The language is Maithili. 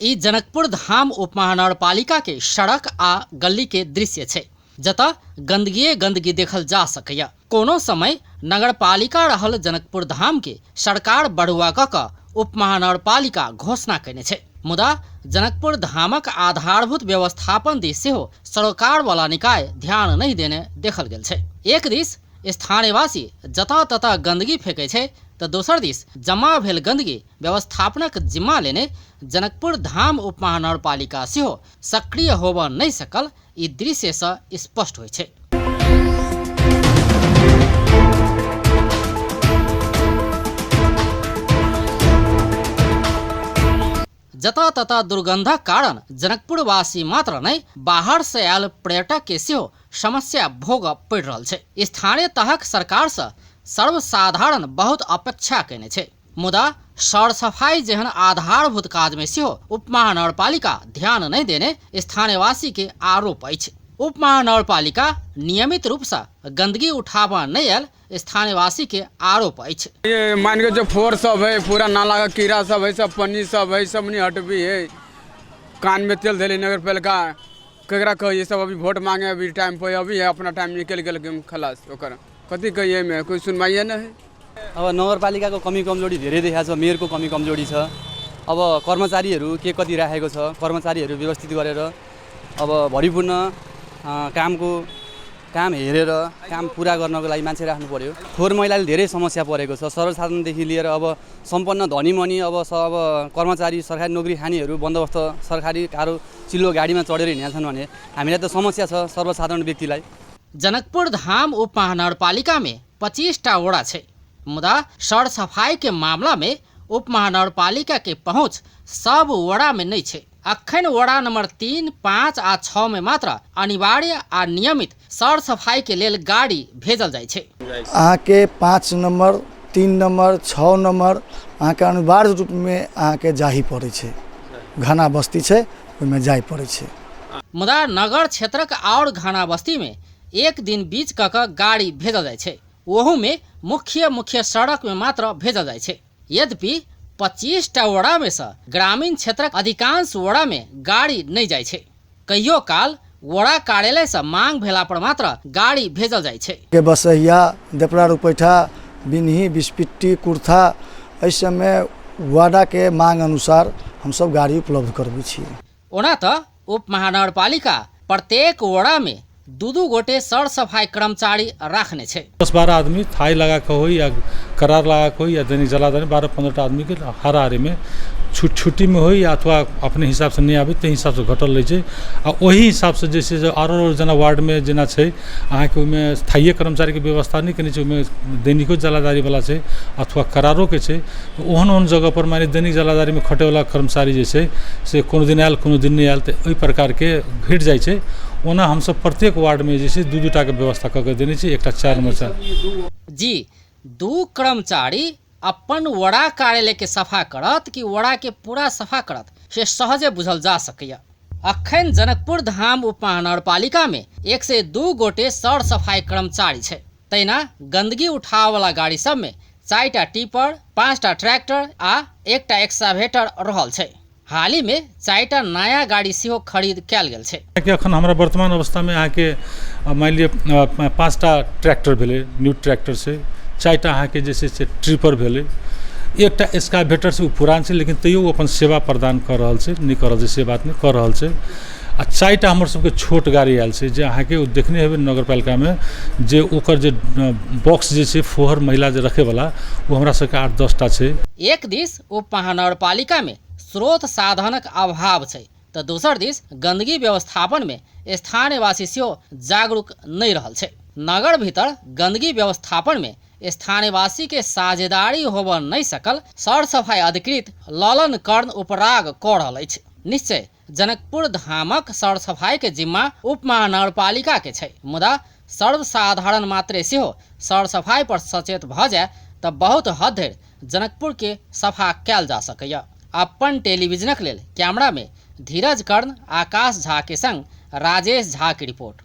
ई जनकपुर धाम उपमहानगरपालिका के सड़क आ गली के दृश्य छै, जतऽ गंदगिए गंदगी देखल जा सकैया। कोनो समय नगरपालिका रहल जनकपुर धाम के सरकार बढ़ुआ कऽ कऽ उपमहानगरपालिका घोषणा कयने छै, मुदा जनकपुर धामक आधारभूत व्यवस्थापन दिस सेहो सरोकार वाला निकाय ध्यान नहि देने देखल गेल छै। एक दिस स्थानीयवासी जतऽ ततऽ गंदगी फेंकै छै तऽ दोसर दिस जमा भेल गंदगी व्यवस्थापनक जिम्मा लेने जनकपुर धाम उपमहानगरपालिका सेहो सक्रिय होबऽ नहि सकल ई दृश्यसँ स्पष्ट होइ छै। जतऽ ततऽ दुर्गंधक कारण जनकपुरवासी मात्र नहि, बाहर से आयल पर्यटक के सेहो समस्या भोगऽ पड़ि रहल छै। स्थानीय तहक सरकार सँ सर्वसाधारण बहुत अपेक्षा कयने छै, मुदा सर सफाई जेहन आधारभूत काज मे सेहो उपमहानगरपालिका ध्यान नहि देने स्थानीयवासी के आरोप अछि। उपमहानगरपालिका नियमित रूप सँ गंदगी उठाबऽ नहि आयल स्थानीयवासी के आरोप अछि। ये मान के जो फोर सब है, पूरा नाला का कीड़ा सब है, सब पन्नी सब है, सब नहीं हटबी है। कान में तेल धैले नगर पालिका केकरा कहिए, सब अभी वोट मांगे अभी टाइम पर अभी है, अपना टाइम निकल गेल गेम खलास। ओकर कथी कहिए में कोई सुनवाइए नहीं है। अब नगरपालिकाको कमी कमजोरी धेरै देखिएको छ, मेयरको कमी कमजोरी छ। अब कर्मचारीहरू के कति राखेको छ, कर्मचारीहरू व्यवस्थित गरेर अब भरिपूर्ण कामको काम हेरेर काम पुरा गर्नको लागि मान्छे राख्नु पर्यो। फोहोर मैलाले धेरै समस्या परेको छ, सर्वसाधारणदेखि लिएर अब सम्पन्न धनीमनी अब अब कर्मचारी सरकारी नोकरी खानेहरू बन्दोबस्त सरकारी कारो चिल्लो गाडीमा चढेर हिँडेका छन् भने हामीलाई त समस्या छ सर्वसाधारण व्यक्तिलाई। जनकपुर धाम उपमहानगरपालिका में 25 टा वडा छै, मुदा सरसफाई के मामला में उपमहानगरपालिका के पहुंच सब वडा में नहीं छै। अखन वडा नंबर 3, 5 आ 6 में मात्र अनिवार्य आ नियमित सरसफाई के लेल गाड़ी भेजल जाइ छै। अहाँके 5 नंबर, 3 नंबर, 6 नंबर अहाँके अनिवार्य रूप में अहाँके जाही पड़ै छै। घना बस्ती छै ओहिमे जाय पड़ै छै। मुदा नगर क्षेत्रक आओर घना बस्ती में एक दिन बीच कऽ कऽ गाड़ी भेजल जाइ छै, ओहू में मुख्य मुख्य सड़क में मात्र भेजल जाइ छै। यद्यपि 25 टा वडा में सँ ग्रामीण क्षेत्रक अधिकांश वडा में गाड़ी नहि जाइ छै। कहियो काल वडा कार्यालय सँ मांग भेला पर मात्र गाड़ी भेजल जाइ छै। के बसहिया, देपरा रुपैठा, बिनही, बिस्पिट्टी, कुर्था एहि सबमे वाडाके मांग अनुसार हमसब गाड़ी उपलब्ध करबै छियै। ओना तऽ उपमहानगरपालिका प्रत्येक वडा में 2-2 गोटे सरसफाई कर्मचारी राखने छै। 10-12 आदमी थाई लगा के होई या करार लगा के होई या दैनिक जलाधारी 12-15 टा आदमी के हाराहारी में छुट्टी में होई या अथवा अपने हिसाब से नहीं आबे ताहि हिसाब से घटल रहै छै। आ ओही हिसाब से जे छै से आरो जेना वार्ड में जेना छै अहाँके ओहिमे स्थायी कर्मचारी के व्यवस्था नहि केने छै, ओहिमे दैनिको जलाधारी वाला छै अथवा करारो के छै। तऽ ओहन ओहन जगह पर मानि दैनिक जलाधारी में खटै वाला कर्मचारी जे छै से कोनो दिन आयल कोनो दिन नहि आयल, तऽ ओहि प्रकार के घटि जाइ छै। ओना हमसब प्रत्येक वार्ड में जे छै 2-2 टा के व्यवस्था कऽ के देने छी, एकटा 4 नंबर 4। जी 2 कर्मचारी अपन वडा कार्यालय के सफा करत कि वडा के पूरा सफा करत से सहजे बुझल जा सकैया। अखन जनकपुर धाम उपमहानगरपालिका में 102 गोटे सरसफाई कर्मचारी छै। तहिना गंदगी उठावला गाड़ी सब में 4 टा टिपर, 5 टा ट्रैक्टर आ 1 एक्सावेटर रहल छै। हाल ही में 4 टा नया गाड़ी सेहो खरीद कयल गेल छै। कि अखन हमरा वर्तमान अवस्था में अहाँके मानि लिअ 5 टा ट्रैक्टर भेलै, न्यू ट्रैक्टर छै, 4 टा अहाँके जे छै से ट्रिपर भेलै, 1टा एक्सकावेटर छै, ओ पुरान छै लेकिन तैयो ओ अपन सेवा प्रदान कऽ रहल छै, नहि कऽ रहल छै से बात नहि, कऽ रहल छै। आ 4 टा हमर सबके छोट गाड़ी आयल छै जे अहाँके ओ देखने हेबै नगरपालिकामे जे ओकर जे बॉक्स जे छै फोहर महिला जे रखैवला ओ हमरा सबके 8-10 टा छै। एक दिस उपमहानगरपालिका में स्रोत साधनक अभाव छै तऽ दोसर दिस गंदगी व्यवस्थापन में स्थानीयवासी सेहो जागरूक नहि रहल छै। नगर भीतर गंदगी व्यवस्थापन में स्थानीयवासी के साझेदारी होबऽ नहि सकल सरसफाई अधिकृत ललन कर्ण उपराग कऽ रहल अछि। निश्चय जनकपुर धामक सरसफाई के जिम्मा उपमहानगरपालिका के छै, मुदा सर्वसाधारण मात्रे सेहो सरसफाई पर सचेत भऽ जाय तऽ बहुत हद धरि जनकपुर के सफा कयल जा सकैया। अपन टेलीविजनक लेल कैमरा में धीरज कर्ण, आकाश झा के संग राजेश झा की रिपोर्ट।